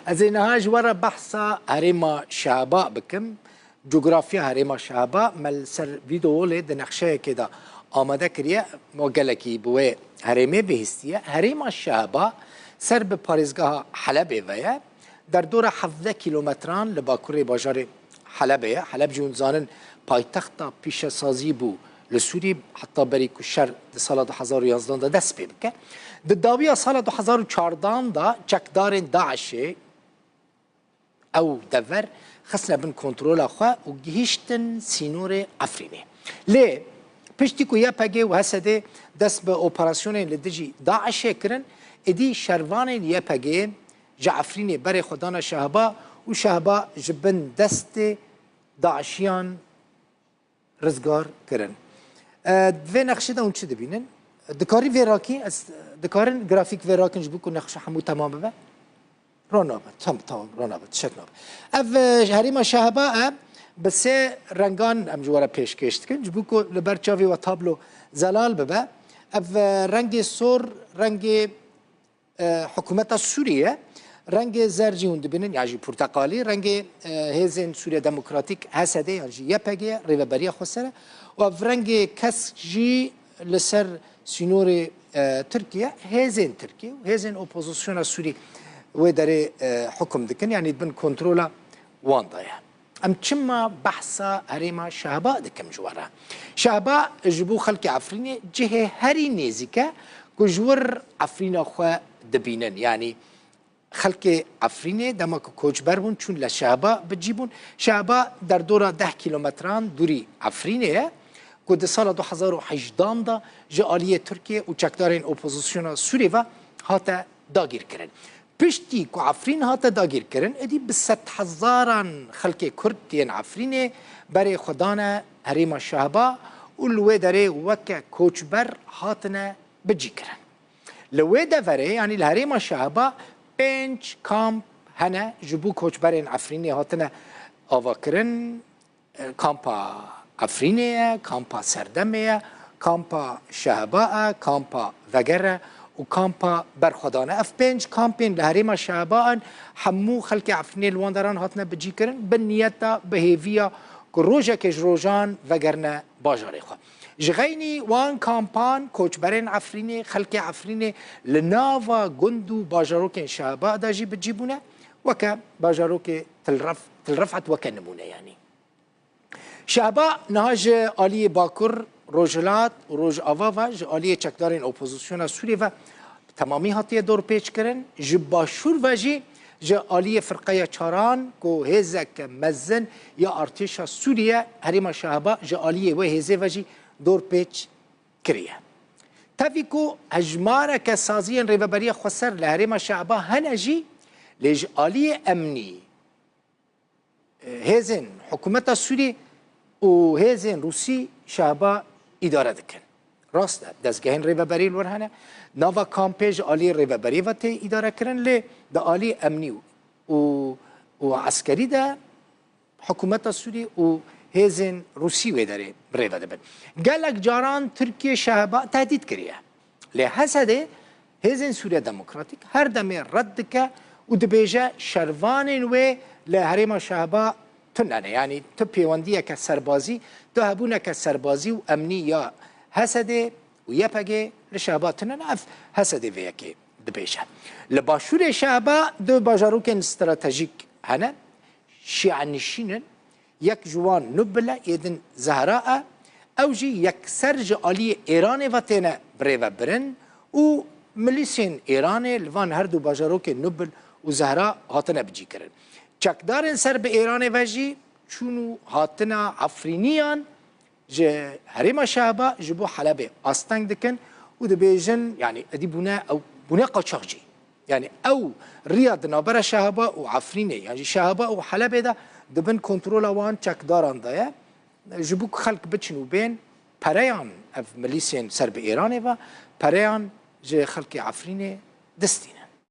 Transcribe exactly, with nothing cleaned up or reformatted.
Ez ê niha ji we re behsa herêma Şehba bikim. Cografiya herêma Şehba me li ser vîdeo lê di nexşeyekê de amade kiriye. Me gelekî bi wê herêmê bihîstiye. Herêma Şehba ser bi parêzgeha Helebê ve ye. Derdora hevdeh kîlometran li bakurê bajarê Helebê ye. Heleb jî hûn dizanin paytexta pîşesazî bû li Sûrî, heta berî ku şer di sala du hezar û yanzdan de dest pê bike. Di dawiya sala du hezar û çardan de çekdarên DAIŞê ew dever xistine bin kontrola xwe û gihîştin sînorê Efrînê. Lê piştî ku Y P G û H S D dest bi operasyonên li dijî DAIŞê kirin, êdî şervanên Y P G ji Efrînê berê xwe dane Şehba û Şehba ji bin destê DAIŞiyan rizgar kirin. E, di vê nexşê de hûn çi dibînin? Dikarî vê rakî, ez, dikarin grafîk vê rakin ji bo ku nexşe hemû temam bibe? Ro nabe. Tam, tamam, ro nabe. Tişek nabe. Ev, e, herêma Şehba e, bi sê rengan em ji we re pêşkêş dikin. Ji bo ku li ber çavê we tablo zelal bibe. Ev, e, rengê sor, rengê, e, hikûmeta Sûriyê ye. Rengê zer jî hûn dibînin, yan jî porteqalî, rengê, e, hêzên Sûriye Demokratîk, H S D, yan jî Y P G ye, Rêveberiya Xweser e. Û ev rengê kesk jî li ser sînorê, e, Tirkiye, hêzên Tirkî û hêzên opozisyona Sûrî wê derê, e, hukum dikin, yanî bin kontrola wan de ye. Em çima behsa herêma Şehba dikim ji we re? Şehba ji bo xelkê Efrînê cihê herî nêzîk e ku ji wir Efrîna xwe dibînin. Yanî xelkê Efrînê dema ku koçber bûn, çûn li Şehba bi cî bûn. Şehba derdora deh kîlometran dûrî Efrînê ye, ku di sala du hezar û hejdan de ji aliyê Tirkiye û çekdarên opozisyona Sûrî ve hate dagîrkirin. Piştî ku Efrîn hate dagîrkirin, êdî bi sedhezaran xelkê Kurd yên Efrînê berê xwe dane herêma Şehba û li wê derê weke koçber hatine bicîkirin. Li wê deverê, yanî li herêma Şehba pênc kamp hene ji bo koçberên Efrînê hatine avakirin. Kampa Efrînê ye, kampa Serdemê ye, kampa Şehba e, kampa Veger e û kampa Berxwedan e. Ev pênc kampên li herêma Şehba in, hemû xelkê Efrînê li wan deran hatine bicîkirin, bi niyeta, bi hêviya ku rojekê ji rojan vegerine bajarê xwe. Ji xeynî wan kampan koçberên Efrînê, xelkê Efrînê li nava gund û bajarokên Şehba de jî bicî bûne, weke bajarokê Til Ref-, Til Refet weke nimûne yanî. Şehba niha ji aliyê Bakur, Rojhilat û Rojava ve, ji aliyê çekdarên opozisyona Sûriyê ve bi temamî hatiye dorpêçkirin. Ji başûr ve jî ji aliyê Firqeya Çaran ku hêzeke mezin ya artêşa Sûrî ye, herêma Şehba ji aliyê wê hêzê ve jî dorpêç kiriye. Tevî ku hejmareke saziyên Rêveberiya Xweser li herêma Şehba hene jî, lê ji aliyê emnî, e, hêzên hikûmeta Sûrî û hêzên Rûsî Şehba îdare dikin. Rast e, dezgehên rêveberî li wir hene. Nava kampê ji alî rêveberiyê ve tê îdare kirin, lê di alî emnî û, û eskerî de hikûmeta Sûrî û hêzên Rûsî wê derê bi rê ve dibin. Gelek caran Tirkiye Şehba tehdît kiriye. Lê H S D, Hêzên Sûriya Demokratîk, her demê red dike û dibêje şervanên wê li herêma Şehba tune ne. Yanî tu pêwendiyeke serbazî, tu hebûneke serbazî û emnî ya H S D û Y P G li Şehba tune ne. Ev H S D vê yekê dibêje. Li başûrê Şehba du bajarokên stratejîk hene. Şîanişîn in. Yek ji wan Nubil e, yê din Zehra e. Ew jî yekser ji aliyê Êranê ve têne birêvebirin û milîsên Êranê li van her du bajarokên Nubil û Zehra hatine bicîkirin. Çekdarên ser bi Êranê ve jî çûn û hatina Efrîniyan ji herêma Şehba ji bo Helebê asteng dikin û dibêjin, yanî, êdî bûne, ew bûne qaçaxcî. Yanî ew riya di navbera Şehba û Efrînê, yan jî Şehba û Helebê de di bin kontrola wan çekdaran de ye. Ji bo ku xelk biçin û bên, pereyan ev milîsên ser bi Êranê ve, pereyan ji xelkê Efrînê distîne.